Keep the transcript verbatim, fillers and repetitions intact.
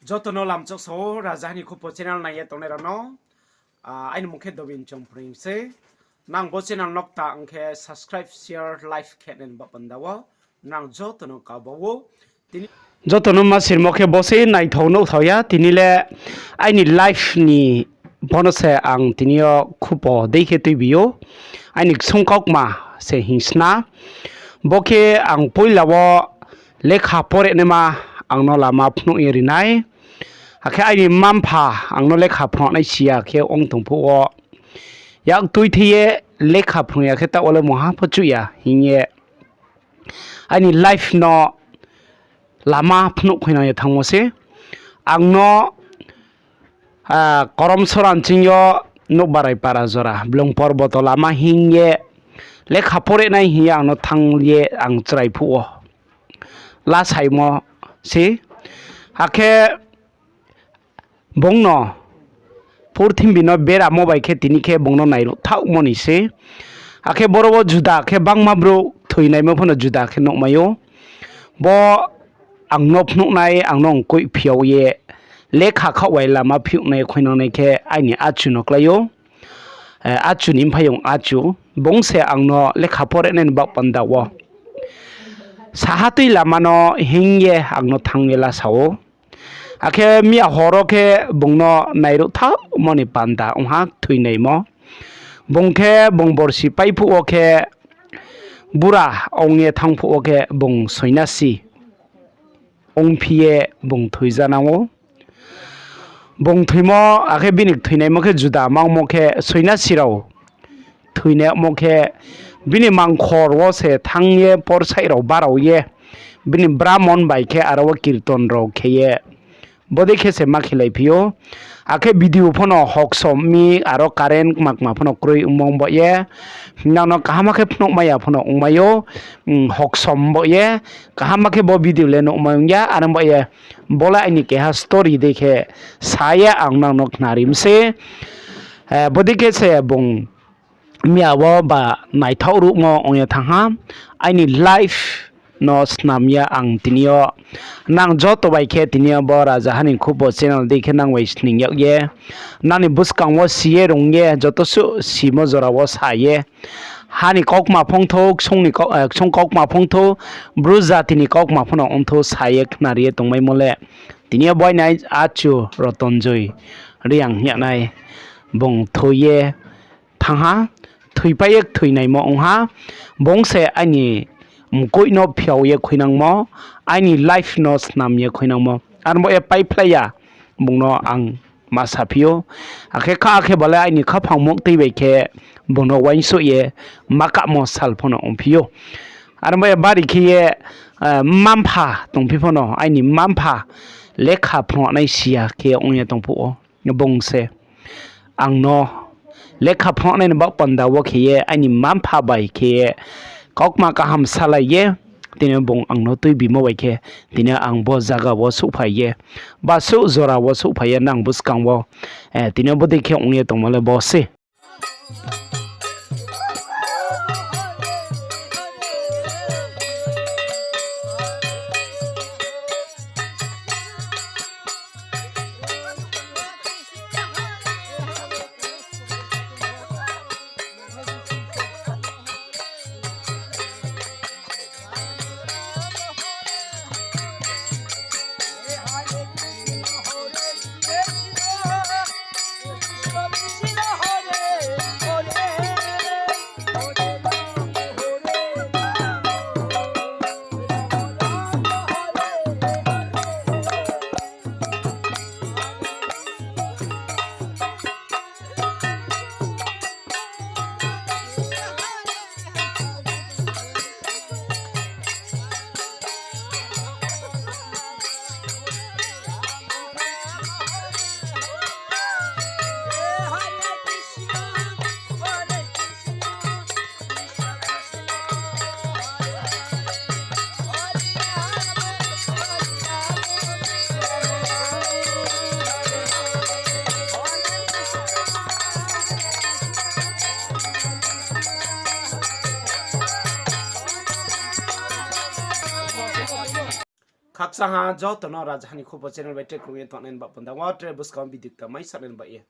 Joto no lamchok sao, Raja Hani Khupo channel nai ye tongnai rao no. Ah, aini mung khe Dobin Chongpring se. Nang bo channel no kta ong khe subscribe, share, like khe nai ni baoh panda wo nang joto no kaba ou. Tini joto no ma sirmo khe bo se naithao nuhthao ya, tini le aini life ni bono se ang tini yo khupo dei khe tuibi ou. Aini ksung kaukma se hingsna. Bo khe ang poila wo lekha pore naima ang no lama phnuh ye rinai. Akhe aini mma-mpha ang no lekha phrungnai si ya khe ong tong phuh wo, yak tuithei ye lekha phrung ya khe taoh wo le mungha pho chuh ya hing ye aini life no lama phnuh khuinang ye thanngmo se. Ang no, ah, Koromsoran ching yo nouh barai para jora Blung Porboto lama hing ye lekha pore nai hing ye ang no thanng ye ang chrai phuh wo lasaimo se. Akhe bung no purthimbi no beramo bai khe tini khe bung no nairuh thaohmo ni se. Akhe boro wo juda khe bangma brouh thoinaimo pho no juda khe nuhmai ou. Bo ang no phnuhnai, ang no mkoih phiao ye lekha khaoh bai lama phiouhnai khuinangnai khe aini achu no klái ou. Eh, achu ni mphaiyong achu, bung se ang no lekha pore nai ni baoh panda wo saha tui lama no hing ye ang no thanng ye lasa ou. Akhe miya hor wo khe bung no nairuh thaohmo ni panda ong ha thoinaimo. Bung khe bung borsi pai phuh wo khe bura ong ye thanng phuh wo khe bung soinasi ongphi ye bung thoijanang ou. Bung thoimo, akhe bini thoinaimo khe juda mangmo khe soinasi rao thoinaimo khe bini mangkhor wo se thanng ye porsaih rao barao ye, bini bramon bai khe aro wo kirton rao khe ye, bodei khe se ma khelai phi ou. Akhe video pho no hoksom mi, aro current kma kma pho no kroi ongmo ong baoh ye, nang no kaham khe phnuhmai ya pho no ongmai ou, hoksom baoh ye, kaham khe bo video le nuhmai ong ya, are baoh ye, bo le aini keha story dei khe sa ye ang nang no khnari mi se. Eh, bodei khe se bung miya wo ba naithaoh ruhmo ong ye thanng ha, aini life no snam ye ang tini yo nang joto bai khe tini yo bo Raja Hani Khupo channel dei khe nang bai sning yag ye, nang ni buskang wo si ye rung ye, joto suh simo jora wo sa ye, ha ni kaukma phongthou, ksung ni kau-, eh, ksung kaukma phongthou, bru jati ni kaukma pho no ongthou sa ye khnari ye tongmaimo le, tini yo boinai achu Rotonjoi Reang hing yagnai, bung thoi ye thanng ha, thoipai ye thoinaimo ong ha, bung se aini mkoih no phiao ye khuinangmo, aini life no snam ye khuinangmo, are baoh ye paiphlai ya, bung no ang ma saphi ou. Akhe kha khe bo le aini khaphang muktui bai khe bung no uaingsouh ye ma kahmo sal pho no ongphi ou. Are baoh ye bari khe ye, eh, mma-mpha tongphi pho no, aini mma-mpha lekha phrungnai si ya khe ong ye tong phuh wo, bung se ang no lekha phrungnai ni baoh panda wo khe ye aini mma-mpha bai khe ye kaukma kaham salai ye, tini bung ang no tuibimo bai khe, tini ang bo zaga wo souhphai ye, ba suh jora wo souhphai ye nang buskang wo, eh, tini bodei khe ong ye tongmo le bo se. Khakchang ha joto no Rajaha ni Khupo channel bai tre krung ye tongnai ni baoh panda wo tre buskang video kta mai sanai ni baoh ye.